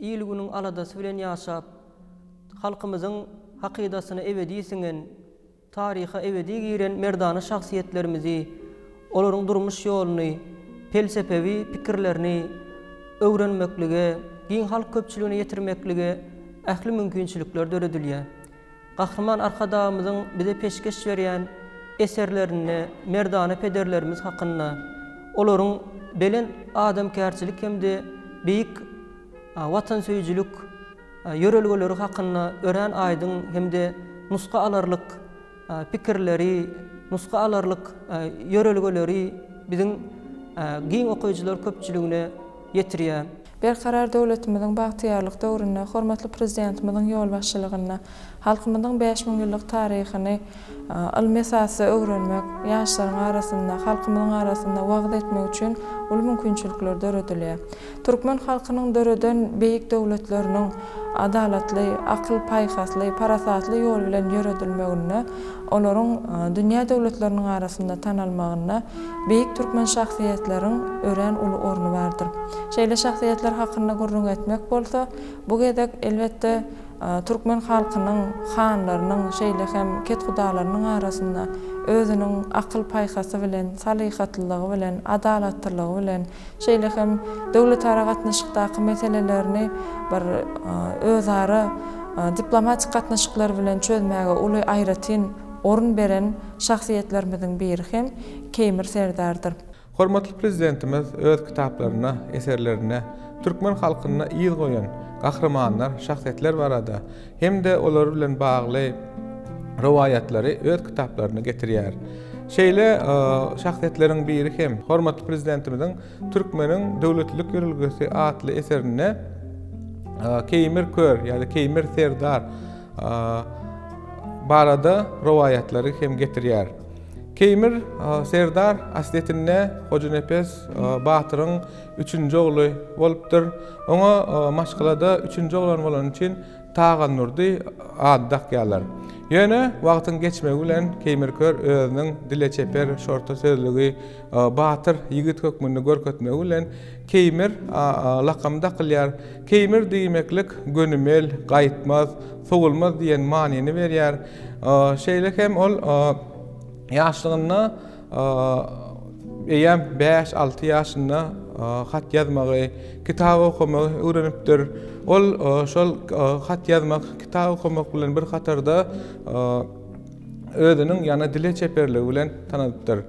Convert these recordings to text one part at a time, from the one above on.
Il-günüň aladasy bilen ýaşap, halkymyzyň hakydasyna ebedi siňen, taryha ebedi giren merdana şahsyýetlerimizi, olaryň durmuş ýoluny, pelsepewi pikirlerini öwrenmeklige, giň halk köpçüligine ýetirmeklige ähli mümkinçilikler döredilýär. Gahryman Arkadagymyzyň bize peşgeş berýän eserlerinde merdana pederlerimiz hakynda, olaryň belent adamkärçilik hem-de beýik watansöýüjilik ýörelgeleri hakynda örän aýdyň hem-de nusga alarlyk pikirleri, nusga alarlyk ýörelgeleri biziň giň okyjylar köpçüligine ýetirýär. Berkarar döwletimiziň bagtyýarlyk döwründe hormatly Prezidentimiziň ýolbaşçylygynda halkymyzyň 5000 ýyllyk taryhyny ylmy esasda öwrenmek, ýaşlaryň arasynda, halkymyzyň arasynda wagyz etmek üçin uly mümkinçilikler döredilýär. Türkmen halkynyň döreden beýik döwletleriniň adalatly, akyl-paýhasly, parasatly ýol bilen ýöredilmeginde, olaryň dünýä döwletleriniň arasynda tanalmagynda beýik türkmen şahsyýetleriň örän uly orny bardyr. Şeýle şahsyýetler hakynda gürrüň etmek bolsa, bu gezek, elbetde, türkmen halkynyň hanlarynyň, şeýle hem kethudalarynyň arasynda özüniň akyl-paýhasy bilen, salyhatlylygy bilen, adalatlylygy bilen, şeýle hem döwletara gatnaşykdaky meselelerini bir özara diplomatik gatnaşyklar bilen çözmäge uly aýratyn orun beren şahsyýetlerimiziň biri hem Keýmir Serdardyr. Hormatly Prezidentimiz öz kitaplarynda, eserlerinde türkmen halkynda yz goýan gahrymanlar, şahsyýetler barada hem-de olar bilen bagly rowaýatlary öz kitaplarynda getirýär. Şeýle şahsyýetleriň biri hem hormatly Prezidentimiziň Türkmeniň döwletlilik ýörelgesi atly eserinde Keýmir kör ýa-da Keýmir serdar barada rowaýatlary hem getirýär. Keýmir serdar aslyýetinde Hojanepes batyryň üçünji ogly bolupdyr. Oňa maşgalada üçünji oglan bolany üçin Tagandurdy ady dakýarlar. Ýöne wagtyň geçmegi bilen Keýmir kör özüniň dile çeper, şorta sözlügi, batyr ýigit hökmünde görkezmegi bilen Keýmir lakamy dakylýar. Keýmir diýmeklik gönümel, gaýtmaz, sowulmaz diýen manyny berýär. Şeýle hem ol ýaşlygynda eýýäm bäş-alty ýaşynda hat ýazmagy, kitap okamagy öwrenipdir. Ol şol hat ýazmak, kitap okamak bilen bir hatarda özüniň ýana dile çeperligi bilen tanadypdyr.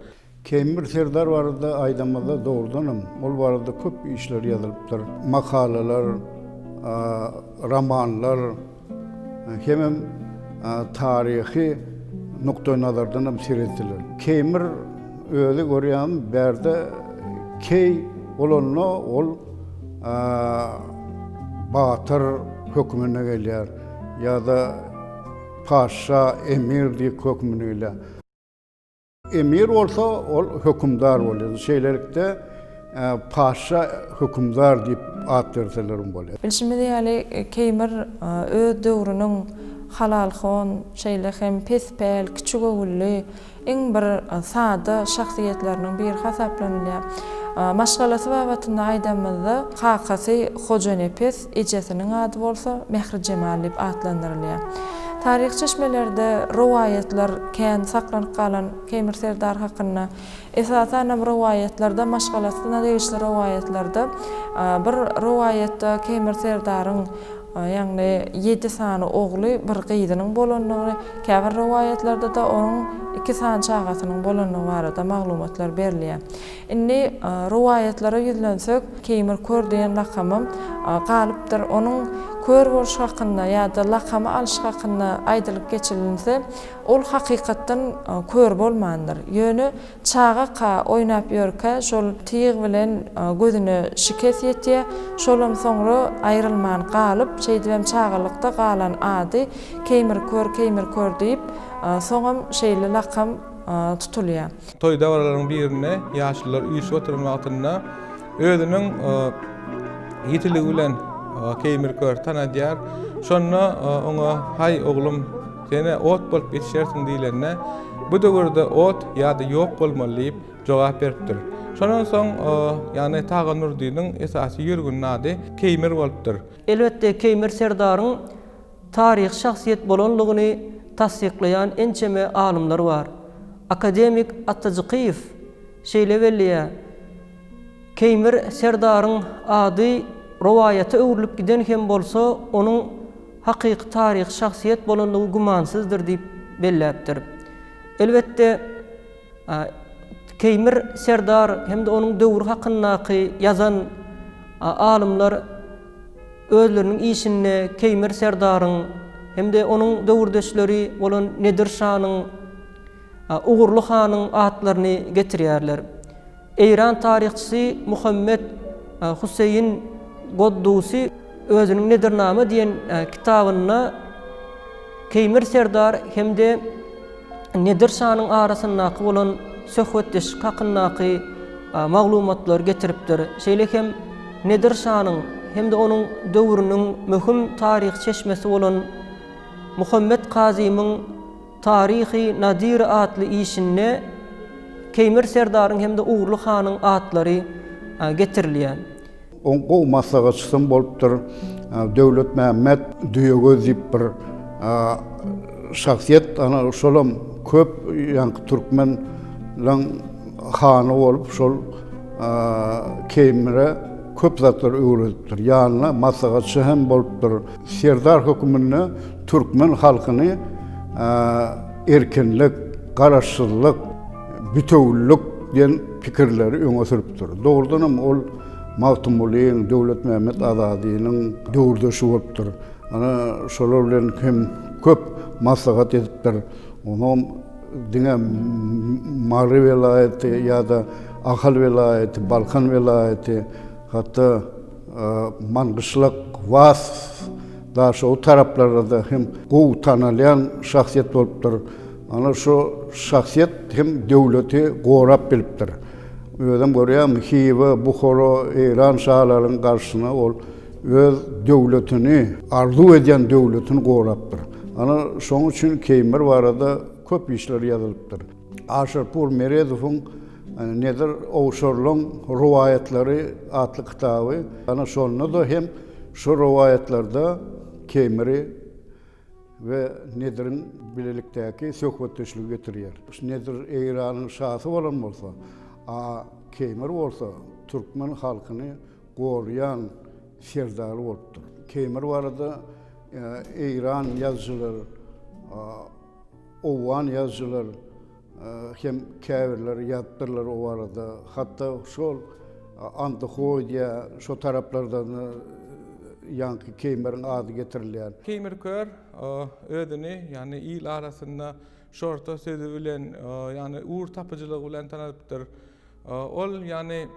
Keýmir serdar barada aýdamyzda dogrudanam ol barada köp işler ýazylypdyr. Makalalar, romanlar hemem taryhy nukdaýnazardan hem seretdiler. Keýmir özi görýän bärde keý bolanda ol batyr hökmünde gelýär ýa-da paşşa, emir diýip hökmünde gelýär. Emir bolsa ol hökümdar bolýar. Şeýlelikde, paşşa hökümdar diýip at berselerem bolýar. Bilşimiz ýaly, Keýmir öz döwrüniň halalhon, şeýle hem pespäl, kiçigöwünli, iň bir sada şahsyýetleriniň biri hasaplanylýar. Maşgalasy babatynda aýdanymyzda, kakasy Hojanepes, Ejesiniň ady bolsa Mährijemal diýip atlandyrylýar. Taryhy çeşmelerde rowaýatlar kän saklanyp galan Keýmir serdar hakynda. Esasanam rowaýatlarda maşgalasyna degişli rowaýatlarda bir rowaýatda Keýmir serdaryň ýagny ýedi sany ogly, bir gyzynyň bolandygyny, käbir rowaýatlarda-da onuň iki sany çagasynyň bolandygy barada maglumatlar berilýär. Indi rowaýatlara ýüzlensek, Keýmir kör diýen lakamam galypdyr. Onuň kör bolşy hakynda ýa-da lakamy alşy hakynda aýdylyp geçilinse, ol hakykatdan kör bolmandyr. Ýöne çagaka oýnap ýörkä şol tyg bilen gözüne şikes ýetýär. Şolam soňra aýrylman galyp, şeýdibem çagalykda galan ady Keýmir kör, Keýmir kör diýip, soňam şeýle lakam tutulýar. Toý dabaralaryň birinde ýaşulular üýşüp oturan wagtynda özüniň ýitiligi bilen Keýmir kör tanadýar. Şonda oňa, Haý, oglum, sen-ä ot bolup ýetişersiň diýlende, Bu döwürde ot ýa-da ýok bolmaly diýip jogap beripdir. Şondan soň, ýagny Tagan Nurdiniň esasy ýörgünli ady Keýmir bolupdyr. Elbetde, Keýmir serdaryň taryhy şahsyýet bolanlygyny tassyklaýan ençeme alymlar bar. Akademik Ata Jykyýew şeýle belleýär, Keýmir serdaryň ady rowaýata öwrülip giden hem bolsa, onuň hakyky taryhy şahsyýet bolanlygy gümansyzdyr diýip belläpdir. Elbetde, Keýmir serdar hem-de onuň döwri hakyndaky ýazan alymlar özleriniň işinde Keýmir serdaryň hem-de onuň döwürdeşleri bolan Nedir şanyň, Ugurly hanyň atlaryny getirýärler. Eýran taryhçysy Muhammet Huseýin Goddusy özüniň Nedirnama diýen kitabynda Keýmir serdar hem-de Nedir şanyň arasyndaky bolan söhbetdeşlik hakyndaky maglumatlary getiripdir. Şeýle hem Nedir şanyň hem-de onuň döwrüniň möhüm taryhy çeşmesi bolan Muhammet Kazymyň Taryhy Nadir atly işinde Keýmir serdaryň hem-de Ugurly hanyň atlary getirilýär. Oň gowy maslahatçysam bolupdyr. Döwletmämmet Düýegöz diýip bir şahsyýet, ana şolam köp ýaňky türkmenleň hany bolup, şol Keýmire köp zatlar öwredipdir. Ýanyna maslahatçy hem bolupdyr. Serdar höküminde türkmen halkyny erkinlik, garaşsyzlyk, bitewülik diýen pikirleri öňe sürüpdir. Dogrudan hem ol Magtymgulyň, Döwletmämmet Azadynyň döwürdeşi bolupdyr. Ana şolar bilen hem köp maslahat edipdir. Onam diňe Mary welaýaty ýa-da Ahal welaýaty, Balkan welaýaty, hatda Mangyşlak, Was, Daşoguz taraplarda hem gowy tanalýan şahsyýet bolupdyr. Ana şu şahsyýet hem döwleti gorap bilipdir. Özem görýäňmi, Hywa, Buhara, Eýran şalaryň garşysyna ol öz döwletini, arzuw edýän döwletini gorapdyr. Ana şonuň üçin Keýmir barada köp işler ýazylypdyr. Aşyrpur Meredowyň Nedir Owşarlyň rowaýatlary atly kitaby, ana şonda-da hem şu rowaýatlarda Keýmiri we Nediriň bilelikdäki söhbetdeşligi getirýär. Nedir Eýranyň şasy bolan bolsa, a Keýmir bolsa türkmen halkyny goraýan serdary bolupdyr. Keýmir barada Eýran ýazyjylary Owgan ýazyjylar hem käbirleri ýazypdyrlar o barada. Hatda şol Andyhoý diýä şo taraplardan ýaňky Keýmiriň ady getirilýär. Keýmir kör özüni, ýagny il arasynda şorta sözi bilen, ýagny ugur tapyjylygy bilen tanadypdyr. Ol, ýagny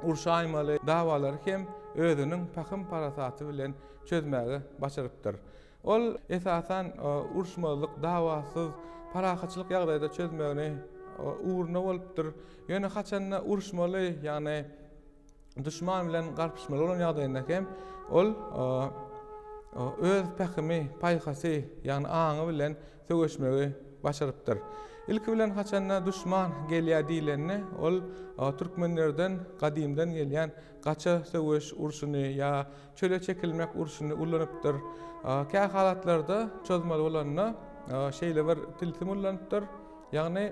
urşaýmaly dawalary hem özüniň pähim-parasaty bilen çözmäge başarypdyr. Ol, esasan, uruşmazlyk, dawasyz, parahatçylyk ýagdaýda çözmegini ugruna bolupdyr. Ýöne haçanda uruşmaly, ýagny duşman bilen garpyşmaly bolan ýagdaýynda hem ol öz pähimi, paýhasy, ýagny aňy bilen söweşmegi başarypdyr. Ilki bilen haçanda duşman gelýär diýlende, ol türkmenlerden gadymdan gelýän gaça söweş urşuny ýa çöle çekilmek urşuny ulanypdyr. Kä halatlarda çozmaly bolanda şeýle bir tilsim ulanypdyr, ýagny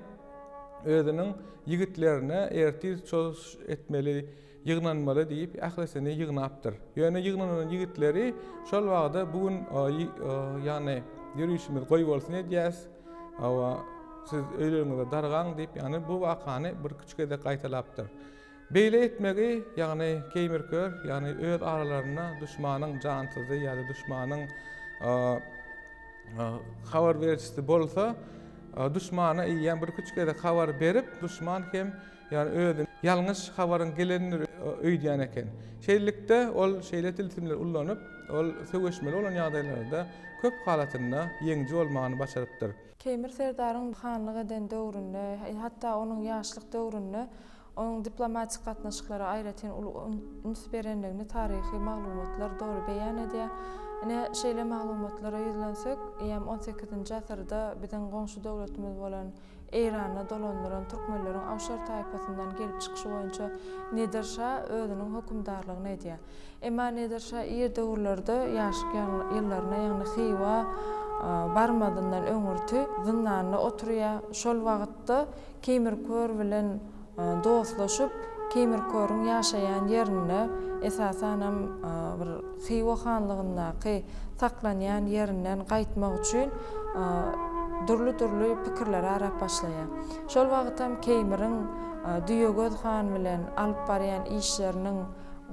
özüniň ýigitlerine ertir çozuş etmeli, ýygnanmaly diýip ählisini ýygnapdyr. Ýöne ýygnanan ýigitleri şol wagda bu gün ýagny ýörişimiz goý bolsun edýäs, hawa siz öýleriňize dargaň diýip, ýagny bu wakany birküç gezek gaýtalapdyr. Beýle etmegi, ýagny Keýmir kör, ýagny öz aralarynda duşmanyň jansyzy ýa-da duşmanyň habar berijisi bolsa, duşmana eýýäm birküç gezek habar berip, duşman hem ýagny özüni ýalňyş habaryň gelendir öýdýän eken. Şeýlelikde, ol şeýle tilsimleri ullanyp, ol söweşmeli bolan ýagdaýlarda köp halatynda ýeňiji bolmagyny başarypdyr. Keýmir serdaryň hanlyk eden döwründe, hatda onuň ýaşlyk döwründe onuň diplomatik gatnaşyklara aýratyn uly üns berendigini taryhy maglumatlar doly beýan edýär. Ine, şeýle maglumatlara ýüzlensek, eýýäm on sekizinji asyrda biziň goňşy döwletimiz bolan. Eýranda dolandyran türkmenleriň awşar taýpasyndan gelip çykyşy boýunça Nedir şa özüniň hökümdarlygyny edýär. Emma Nedir şa ir döwürlerde ýaşlyk ýyllarynda, ýagny Hywa barmazyndan öňürti zyndanda oturýar. Şol wagtda Keýmir kör bilen dostlaşyp, Keýmir körüň ýaşaýan ýerinde, esasanam bir Hywa hanlygyndaky saklanýan ýerinden gaýtmak üçin dürli-dürli pikirleri arap başlaýar. Şol wagtam Keýmiriň Düýegöz han bilen alyp barýan işleriniň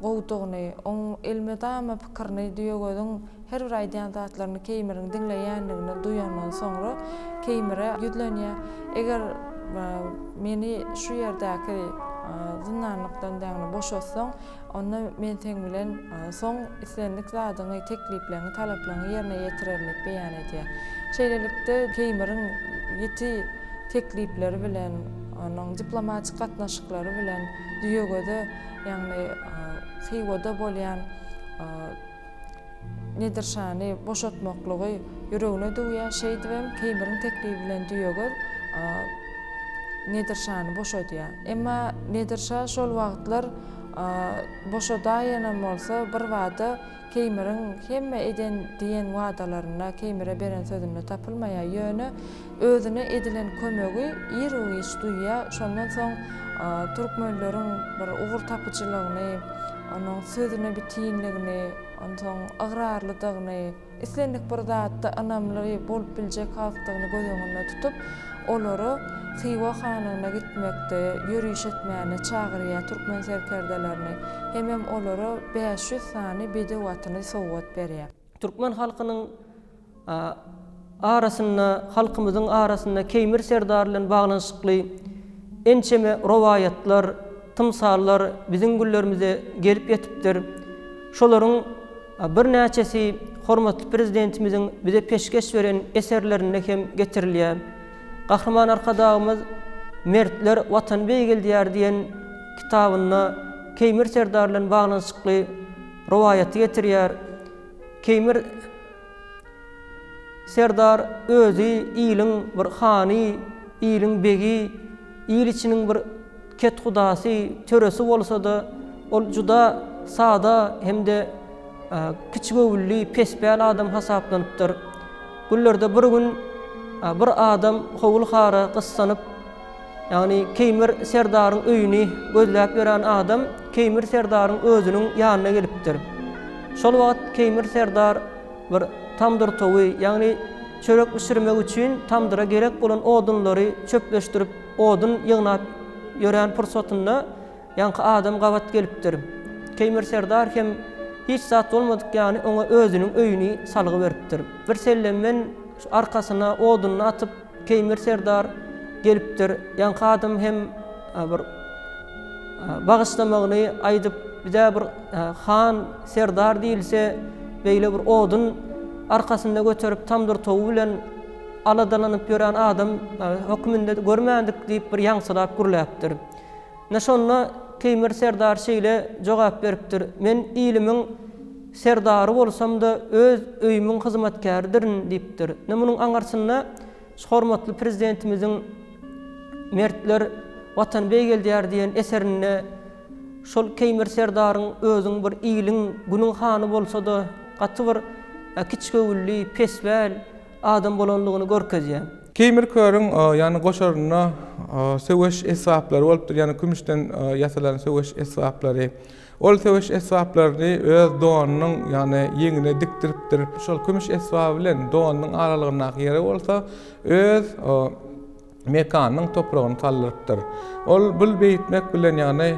gowudygyny, oň elmydama pikirini Düýegözüň her bir aýdýan zatlaryny Keýmiriň diňleýändigini duýandan soňra Keýmire ýüzlenýär. Eger meni şu ýerdäki zyndanlykdan ýagny boşatsaň, onda men seň bilen soň islendik zadyňy, teklipleňi, talaplaňy ýerine ýetirerin diýip beýan edýär. Şeýlelikde, Keýmiriň ýiti teklipleri bilen, onuň diplomatik gatnaşyklary bilen Düýegöze, ýagny Hywada bolýan Nedir şany boşatmaklygy ýüregine düwýär. Şeýdibem Keýmiriň teklibi bilen Düýegöz Nedir şany boşadýar. Emma Nedir şa şol wagtlar boşadaýanam bolsa birbada Keýmiriň hemme eden diýen wadalarynda, Keýmire beren sözünde tapylmaýar. Ýöne özüne edilen kömegi iru-giç duýýar. Şondan soň türkmenleriň bir ugur tapyjylygyny, onuň sözüne bitinligini, onsoň ygrarlydygyny, islendik bir zatda ynamly bolup biljek halkdygyny göz öňünde tutup, olary Hywa hanlygyna gitmekde, ýöriş etmäne çagyrýar türkmen serkerdelerini hemem olara 500 sany bedew atyny sowgat berýär. Türkmen halkynyň arasynda, halkymyzyň arasynda Keýmir serdar bilen baglanyşykly ençeme rowaýatlar, tymsallar biziň günlerimize gelip ýetipdir. Şolaryň birnäçesi hormatly Prezidentimiziň bize peşgeş beren eserlerinde hem getirilýär. Gahryman Arkadagymyz Mertler Watany beýgeldýär diýen kitabynda Keýmir serdar bilen baglanyşykly rowaýaty getirýär. Keýmir serdar özi iliň bir hany, iliň begi, il içiniň bir kethudasy, töresi bolsa-da, ol juda sada hem-de kiçigöwünli, pespäl adam hasaplanypdyr. Günlerde bir gün bir adam howul-hara gyssanyp, ýagny Keýmir serdaryň öýüni gözläp ýören adam Keýmir serdaryň özüniň ýanyna gelipdir. Şol wagt Keýmir serdar bir tamdyr towy, ýagny çörek bişirmek üçin tamdyra gerek bolan odunlary çöpleşdirip, odun ýygnap ýören pursatynda ýaňky adam gabat gelipdir. Keýmir serdar hem hiç zat bolmadyk ýaly oňa özüniň öýüni salgy beripdir. Bir sellemden arkasyna odunyny atyp, Keýmir serdar gelipdir. Ýaňky adam hem bir bagyşlamagyny aýdyp, Bizä bir han, serdar diýilse, beýle bir odun arkasynda göterip, tamdyr towy bilen aladalanyp ýören adam hökmünde görmändik diýip bir ýaňsylap gürläpdir. Ine şonda Keýmir serdar şeýle jogap beripdir, Men ilimiň serdary bolsam-da, öz öýümiň hyzmatkäridirin diýipdir. Ine munuň aňyrsynda şu hormatly Prezidentimiziň Mertler Watany beýgeldýär diýen eserinde şol Keýmir serdaryň özüň bir iliň, günüň hany bolsa-da, gaty bir kiçigöwünli, pespäl, adam bolanlygyny görkezýär. Keýmir körüň ýagny goşarynda söweş esbaplary bolupdyr, ýagny kümüşden ýasalan söweş esbaplary. Ol söweş esbaplaryny öz donunyň ýagny ýeňine dikdiripdir. Şol kümüş esbaby bilen donunyň aralygyndaky ýere bolsa öz mekanynyň topragyny saldyrypdyr. Ol bul beýtmek bilen ýagny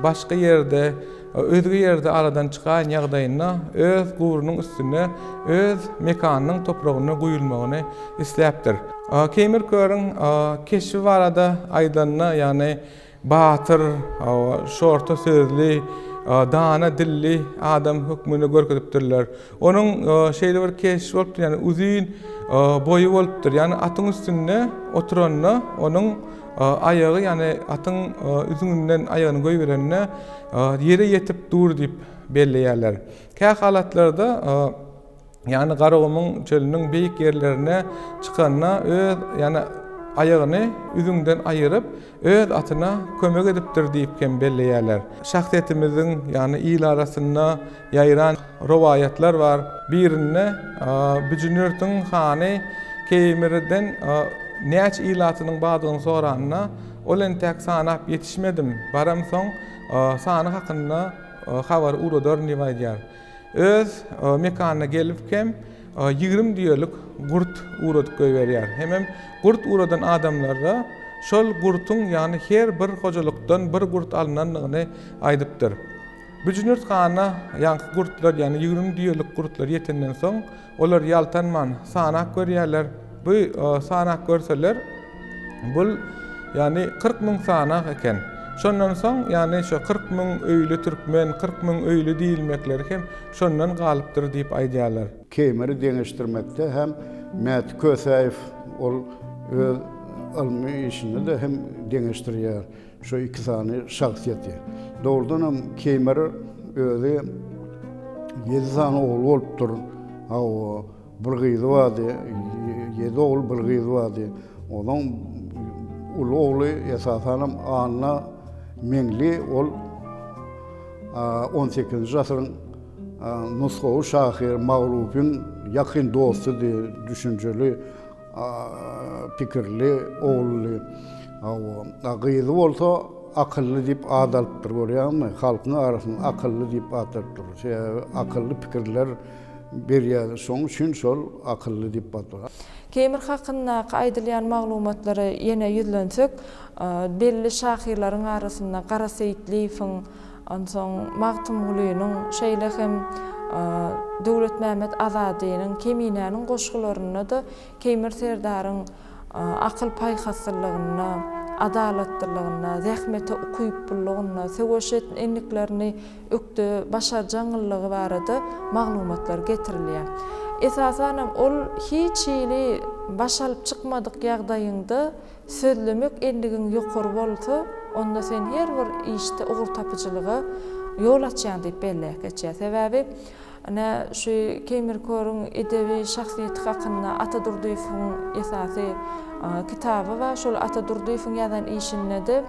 başga ýerde, özge ýerde aradan çykaýan ýagdaýynda öz gubrunyň üstünde öz mekanynyň topragyny guýulmagyny isläpdir. Keýmir körüň keşbi barada aýdylanda, ýagny Batyr, şorta sözli, dana dilli adam hökmünde görkezipdirler. Onuň şeýle bir keşbi bolupdyr, ýagny uzyn boýy bolupdyr. Ýagny atyň üstünde oturanda onuň aýagy, ýagny atyň üzüňinden aýagyny goýberende ýere ýetip dur diýip belleýärler. Kä halatlarda Ýagny Garagumuň çölüniň beýik ýerlerine çykanda öz, ýagny. Aýagyny üzüňden aýyryp, öz atyna kömek edipdir diýip hem belleýärler. Şahsyýetimiziň, ýagny il arasynda ýaýran rowaýatlar bar. Birinde Büjünürtiň hany Keýmirden näçe ilatynyň bardygyny soranda, ol entäk sanap ýetişmedim, baramsoň sany hakynda habar ugradaryn diýip aýdýar. Öz mekanyna gelip hem 20 düýelik gurt ugradyp goýberýär. Hemem gurt ugradan adamlara şol gurtuň, ýagny her bir hojalykdan bir gurt alnandygyny aýdypdyr. Büjnürt hana ýaňky gurtlar, ýagny 20 düýelik gurtlar ýetenden soň, Olar ýaltanman sanap görýärler. Bu sanap görseler, bul, ýagny 40 müň sanak eken. Şondan soň, ýagny şo 40 müň öýli türkmen, 40 müň öýli diýilmekleri hem şondan galypdyr diýip aýdýarlar. Keýmiri deňeşdirmekde hem Mäti Kösäýew ol öz ylmy işinde-de hem deňeşdirýär. Şu iki sany şahsyýeti. Dogrudanam Keýmir özi ýedi sany ogly bolupdyr. Hawa, bir gyzy bardy. Ýedi ogul, bir gyzy bardy. Onuň uly ogly esasanam Anna Meňli ol on sekizinji asyryň nusgawy şahyry Magrupyň ýakyn dostudy, düşünjeli Pikirli ogully. Hawa. Gyzy bolsa akylly diýip at alypdyr görýäňmi? Halkyň arasynda akylly diýip at alypdyr. Sebäbi akylly pikirler berýär. Şonuň üçin şol akylly diýip at alypdyr. Keýmir hakyndaky aýdylýan maglumatlara ýene ýüzlensek, belli şahyrlaryň arasynda Gara Seýitliýewiň, onsoň Magtymgulynyň, şeýle hem Döwletmämmet Azadynyň, Keminäniň goşgularynda-da Keýmir serdaryň akyl-paýhaslylygynda, adalatlylygynda, zähmete ukyplylygynda, söweş endiklerini ökde başarjaňlygy barada maglumatlar getirilýär. Esasanam ol hiç hili baş alyp çykmadyk ýagdaýyňda Sözlemek endigiň ýokary bolsa, onda sen her bir işde ugurtapyjylyga ýol açýaň diýip belläp geçýär. Sebäbi, ine, şu Keýmir Körüň edebi şahsyýeti hakynda Ata Durdyýewiň esasy kitaby bar. Şol Ata Durdyýewiň ýazan işinde-de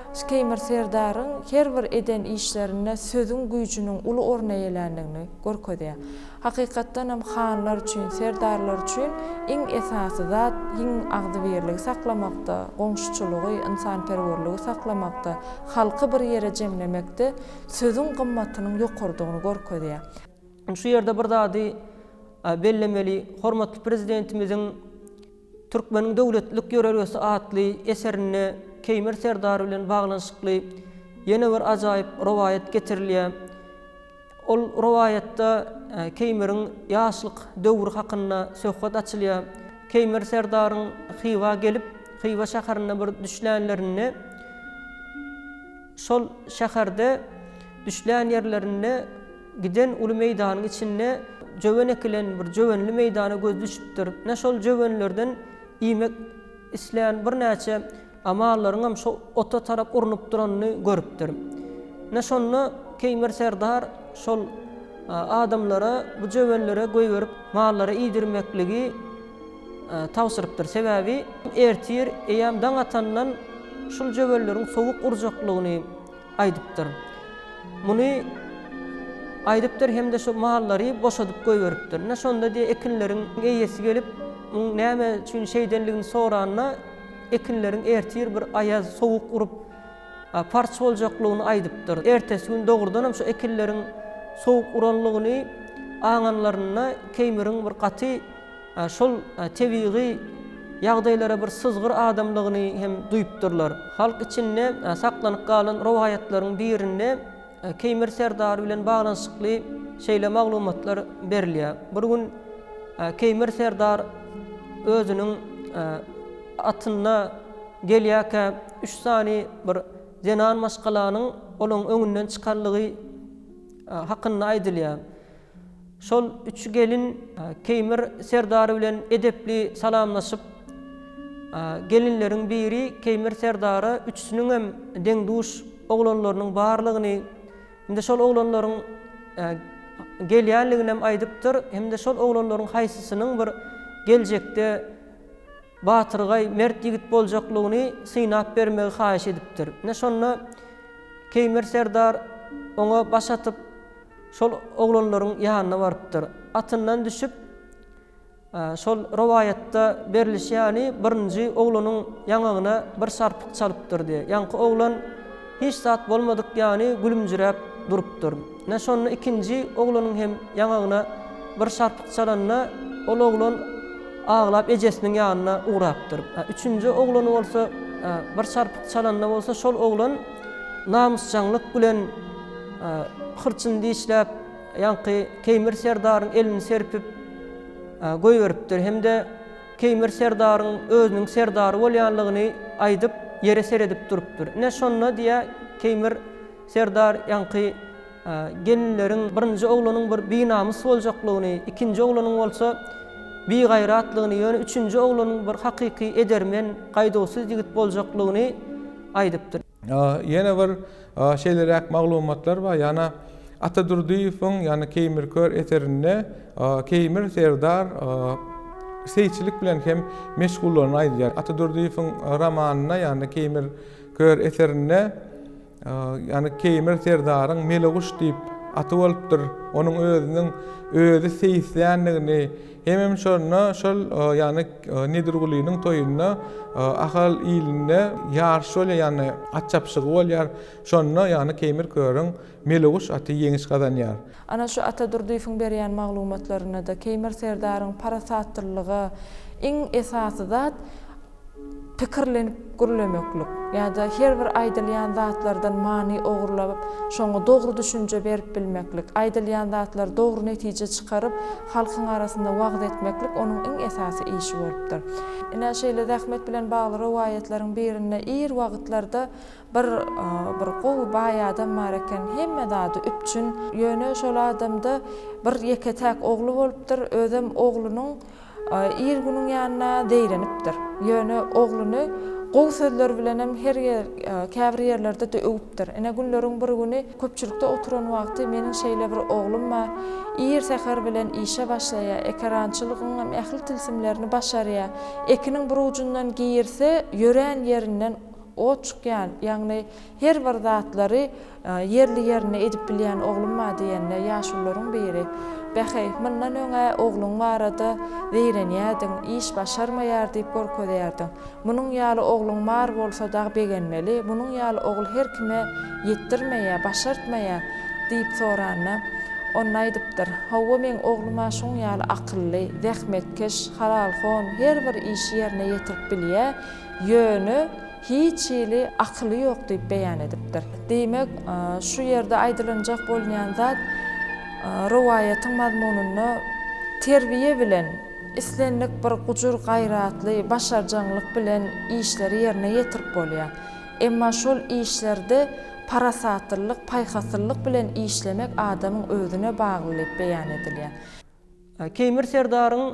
Keýmir serdaryň her bir eden işlerinde sözüň güýjüniň uly orun eýeländigini görkezýär. Hakykatdan hem hanlar üçin, serdarlar üçin iň esasy zat iň agzybirligi saklamakda, goňşuçylygy, ynsanperwerligi saklamakda, halky bir ýere jemlemekde sözüň gymmatynyň ýokarydygyny görkezýär. Şu ýerde bir zady bellemeli, hormatly Prezidentimiziň Türkmeniň döwletlilik ýörelgesi atly eserinde Keýmir serdar bilen baglanyşykly ýene bir ajaýyp rowaýat getirilýär. Ol rowaýatda Keýmiriň ýaşlyk döwri hakynda söhbet açylýar. Keýmir serdaryň Hywa gelip, Hywa şäherinde bir düşlänlerinde, şol şäherde düşlän ýerlerinde giden uly meýdanyň içinde jöwen ekilen bir jöwenli meýdana gözi düşüpdir. Ine şol jöwenlerden iýmek islän birnäçe A mallaryňam şo ota tarap urnup duranyny görüpdir. Ine şonda Keýmir serdar şol adamlara bu jöwenlere goýberip mallara iýdirmekligi tabşyrypdyr. Sebäbi ertir eýýäm daň atandan şul jöwenleriň sowuk urjaklygyny aýdypdyr. Muny aýdypdyr hem-de şo mallary boşadyp goýberipdir. Ine şonda diýe ekinleriň eýesi gelip, muň näme üçin şeýdenligini soranda, ekinleriň ertir bir aýaz, sowuk urup, parç boljaklygyny aýdypdyr. Ertesi gün dogrudanam şu ekinleriň sowuk uranlygyny aňanlarynda Keýmiriň bir gaty şol tebigy ýagdaýlara bir syzgyr adamlygyny hem duýupdyrlar. Halk içinde saklanyp galan rowaýatlaryň birinde Keýmir serdar bilen baglanyşykly şeýle maglumatlar berilýär. Bir gün Keýmir serdar özüniň atynda gelýärkä üç sany bir zenan maşgalanyň olaň öňünden çykanlygy hakynda aýdylýar. Şol üç gelin Keýmir serdar bilen edepli salamlaşyp, gelinleriň biri Keýmir serdara üçüsiniňem deň-duş oglanlarynyň barlygyny hem-de şol oglanlaryň gelýänliginem aýdypdyr hem-de şol oglanlaryň haýsysynyň bir geljekde. batyrgaý, mert ýigit boljaklygyny synap bermegi haýyş edipdir. Ine şonda Keýmir serdar oňa baş atyp, şol oglanlaryň ýanyna barypdyr. Atyndan düşüp, Şol rowaýatda berlişi ýaly, birinji oglanyň ýaňagyna bir şarpyk çalypdyr diýýär. Ýaňky oglan hiç zat bolmadyk ýaly gülümjiräp durupdyr. Ine, şonda ikinji oglanyň hem ýaňagyna bir şarpyk çalanda, ol oglan aglap ejesiniň ýanyna ugrapdyr. Üçünji oglany bolsa bir şarpyk çalanda bolsa şol oglan namysjaňlyk bilen hyrçyny dişläp, Ýaňky Keýmir serdaryň elini serpip goýberipdir hem-de Keýmir serdaryň özüniň serdary bolýanlygyny aýdyp, ýere seredip durupdyr. Ine, şonda diýýär, Keýmir serdar ýaňky gelinleriň birinji oglanyň bir binamys boljaklygyny, ikinji oglanyň bolsa bigaýratlygyny, ýöne üçünji oglanyň bir hakyky edermen, gaýduwsyz ýigit boljaklygyny aýdypdyr. Ýene bir şeýleräk maglumatlar bar, ýana Ata Durdyýewiň, ýagny Keýmir kör eserinde Keýmir serdar seýçilik bilen hem meşgullanyny aýdýar. Ata Durdyýewiň romanynda, ýagny Keýmir kör eserinde, ýagny Keýmir serdaryň Meleguş diýip aty bolupdyr. Onuň özüniň özi seýisländigini Hemem şonda şol ýagny Nedirgulynyň toýunda Ahal ilinde ýaryş bolýar, ýagny at çapyşygy bolýar. Şonda ýagny Keýmir körüň Meleguş aty ýeňiş gazanýar. Ana şu Ata Durdyýewiň berýän maglumatlarynda-da Keýmir serdaryň parasatlylyga iň esasy zat pikirlenip gürlemeklik ýa-da her bir aýdylýan zatlardan many ogurlap, şoňa dogry düşünje berip bilmeklik, aýdylýan zatlary dogry netije çykaryp, halkyň arasynda wagyz etmeklik onuň iň esasy işi bolupdyr. Ine, şeýle zähmet bilen bagly rowaýatlaryň birinde ir wagtlarda bir bir gowy baý adam bar eken, hemme zady üpjün, ýöne şol adamda bir ýeke-täk ogly bolupdyr, özem oglunyň Ir günüň ýanyna zeýrenipdir. Ýöne ogluny gowy sözler bilenem her ýer, käbir ýerlerde-de öwüpdir. Ine, günleriň bir güni köpçülikde oturan wagty meniň şeýle bir oglum bar. Ir säher bilen işe başlaýar, ekerançylygyňam ähli tilsimlerini başarýar. Ekiniň bir ujundan girse, ýörän ýerinden ot çykýan, ýagny her bir zatlary Ýerli-ýerinde edip bilýän oglum bar diýende, ýaşulularyň biri, Bäheý, mundan öň-ä ogluň barada zeýrenýärdiň, iş başarmaýar diýip görkezýärdiň. Munuň ýaly ogluň bar bolsa dagy begenmeli, munuň ýaly ogul her kime ýetdirmeýär, başartmaýar diýip soranda, onda aýdypdyr, Hawa, meň oglum-a şuň ýaly akylly, zähmetkeş, halalhon, her bir işi ýerine ýetirip bilýär, ýöne, Hiç hili akyly ýok diýip beýan edipdir. Diýmek, şu ýerde aýdylynjak bolunýan zat rowaýatyň mazmunynda terbiýe bilen, islendik bir gujur-gaýratly, başarjaňlyk bilen işleri ýerine ýetirip bolýar. Emma şol işlerde parasatlylyk, paýhaslylyk bilen işlemek adamyň özüne bagly diýip beýan edilýär. Keýmir serdaryň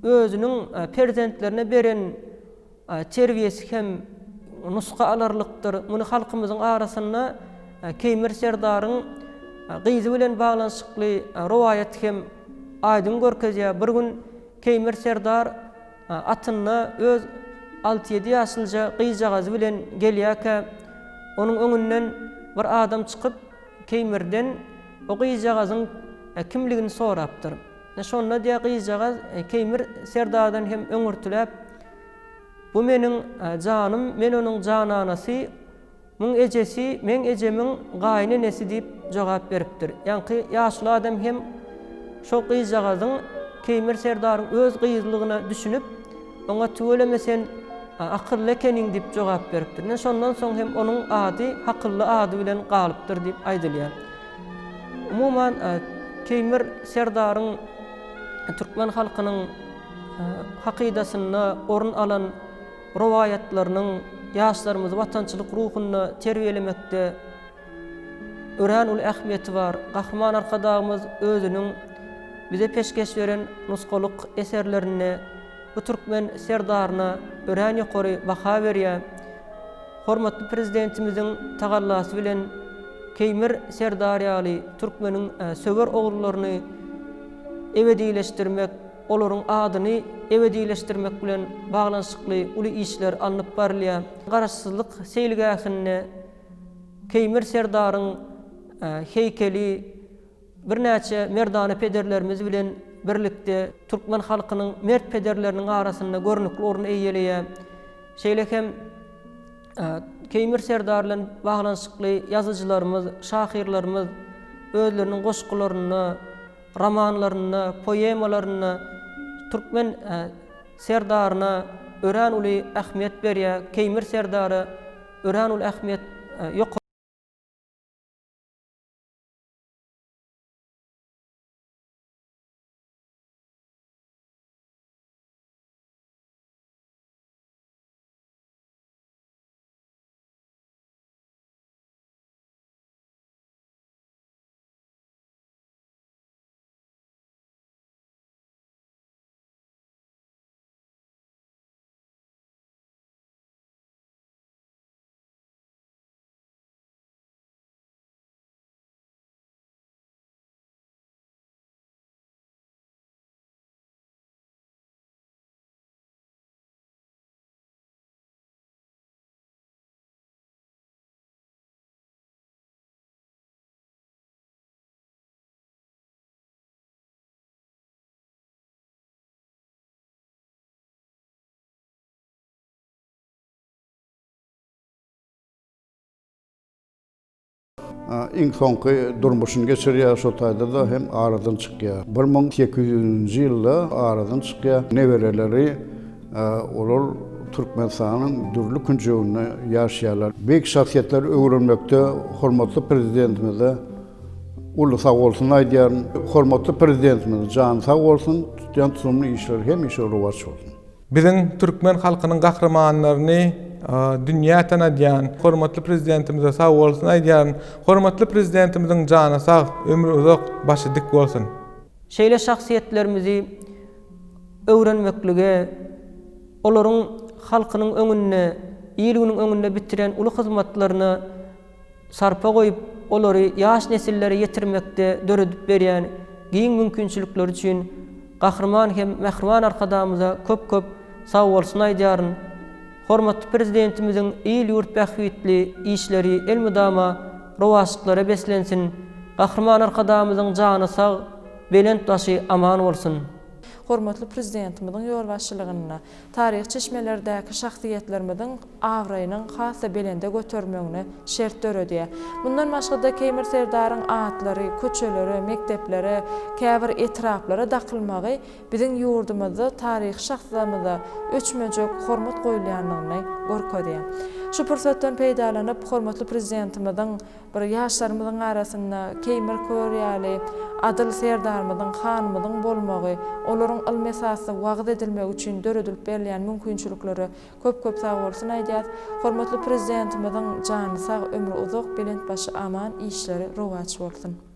özüniň perzentlerine beren terbiýesi hem nusga alarlykdyr. Muny halkymyzyň arasynda Keýmir serdaryň gyzy bilen baglanyşykly rowaýat hem aýdyň görkezýär. Bir gün Keýmir serdar atynda öz alty-ýedi ýaşlyja gyzjagazy bilen gelýärkä, onuň öňünden bir adam çykyp, Keýmirden o gyzjagazyň kimligini sorapdyr. Şonda diýýär gyzjagaz Keýmir serdardan hem öňürtiläp, Bu meniň janym, men onuň jananasy, muň ejesi meň ejemiň gaýynenesi diýip jogap beripdir. Ýaňky ýaşuly adam hem şo gyzjagazyň Keýmir serdaryň öz gyzylygyna düşünip, oňa tüweleme sen akylly ekeniň diýip jogap beripdir. Ine şondan soň hem onuň ady Hakylly ady bilen galypdyr diýip aýdylýar. Umuman, Keýmir serdaryň türkmen halkynyň hakydasynda orun alan rowaýatlarynyň ýaşlarymyzy watançylyk ruhunda terbiýelemekde örän uly ähmiýeti bar. Gahryman Arkadagymyz özüniň bize peşgeş beren nusgalyk eserlerinde bu türkmen serdaryna örän ýokary baha berýär. Hormatly Prezidentimiziň tagallasy bilen Keýmir serdar ýaly türkmeniň söwer ogullaryny ebedileşdirmek. olaryň adyny ebedileşdirmek bilen baglanyşykly uly işler alnyp barylýar. Garaşsyzlyk seýilgähinde Keýmir serdaryň heýkeli birnäçe merdana pederlerimiz bilen birlikde türkmen halkynyň mert pederleriniň arasynda görnükli orun eýeleýär. Şeýle hem Keýmir serdar bilen baglanyşykly ýazyjylarymyz, şahyrlarymyz özleriniň goşgularynda, romanlarynda, poemalarynda türkmen serdaryna örän uly ähmiýet berýär, Keýmir serdara örän uly ähmiýet, ýokary. Iň soňky durmuşyny geçirýär, şo taýda-da hem aradan çykýar. 1800-nji ýylda aradan çykýar. Nebereleri olar Türkmenistanyň dürli künjeginde ýaşaýarlar. Beýik şahsyýetleri öwrenmekde hormatly Prezidentimize uly sagbolsun aýdýaryn. Hormatly Prezidentimiziň jany sag bolsun, tutýan tutumly işleri hemişe rowaç bolsun. Biziň türkmen halkynyň gahrymanlaryny dünýä tanadýan hormatly Prezidentimize sag bolsun aýdýaryn. Hormatly Prezidentimiziň jany sag, ömri uzak, başy dik bolsun! Şeýle şahsyýetlerimizi öwrenmeklige, olaryň halkynyň öňünde, il-günüň öňünde bitiren uly hyzmatlaryna sarpa goýup, olary ýaş nesillere ýetirmekde döredip berýän giň mümkinçilikleri üçin Gahryman hem mähriban Arkadagymyza köp-köp sagbolsun aýdýaryn. Hormatly Prezidentimiziň il-ýurt bähbitli işleri elmydama rowaçlyklara beslensin! Gahryman Arkadagymyzyň jany sag, belent başy aman bolsun! Hormatly Prezidentimiziň ýolbaşçylygynda taryhy çeşmelerdäki şahsyýetlerimiziň abraýynyň has-da belende göterilmegine şert döredýär. Mundan başga-da Keýmir Serdaryň atlary köçelere, mekdeplere, käbir etraplara dakylmagy biziň ýurdumyzda taryhy şahslarymyza öçmejek hormat goýulýandygyny görkezýär. Şu pursatdan peýdalanyp, hormatly Prezidentimiziň Bir ýaşlarymyzyň arasynda Keýmir kör ýaly adyl serdarymyzyň, hanymyzyň bolmagy, olaryň ylmy esasda wagyz edilmegi üçin döredilip berilýän mümkinçiliklere köp-köp sagbolsun aýdýas. Hormatly Prezidentimiziň jany sag, ömri uzak, belent başy aman, işleri rowaç bolsun!